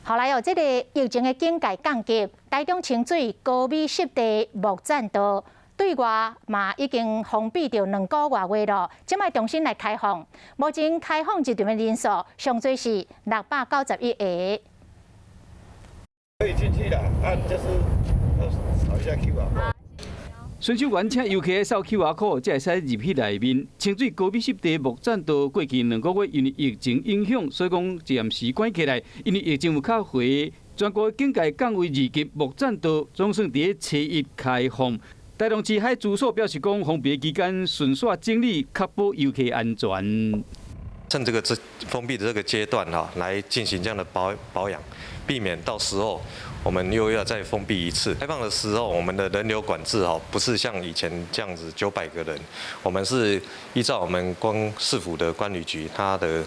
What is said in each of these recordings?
後來哦，這个疫情的警戒降級，台中清水高美濕地木棧道對外嘛已經封閉著2個外月咯，這擺重新來開放。目前開放入場的人數上濟是691個。可以進去啦，啊，就是要掃一下 QR。巡守員請遊客掃 QR code，才會使入去內面。清水高美濕地木棧道過去2個月因為疫情影響，所以講暫時關起來。因為疫情有較緩，全國警戒降為2級，木棧道總算佇初一開放。台中市海事所表示講，封閉期間巡線整理，確保遊客安全。趁這個這封閉的這個階段哈，來進行這樣的保養，避免到時候我們又要再封閉一次。開放的時候，我們的人流管制哈，不是像以前這樣子900個人，我們是依照我們光市府的觀旅局它的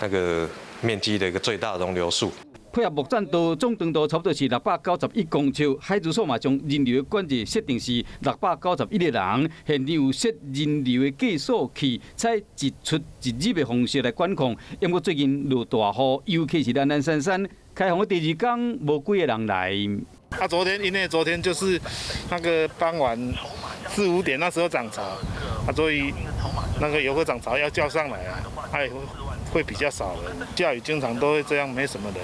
那個面積的一個最大容流數。配合木棧道總長度差不多是691公尺，海事所嘛將人流的管制設定是691個人，現場有設人流的計數器，採一出一入的方式來管控。不過最近落大雨，遊客是懶懶散散，開放的第二天無幾個人來。啊，昨天因為昨天就是那個傍晚四五點那時候漲潮，啊，所以那個遊客漲潮要叫上來啊，哎，會比較少人。下雨經常都會這樣，沒什麼人。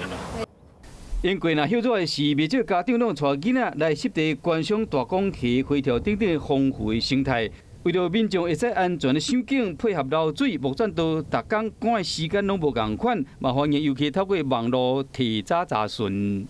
因過若歇熱時，袂少家長攏帶囡仔來濕地觀賞大公魚、飛跳等等豐富的生態。為著民眾會使安全的賞景，配合流水，木棧道逐工趕的時間攏無仝款，嘛歡迎遊客透過網路提早查詢。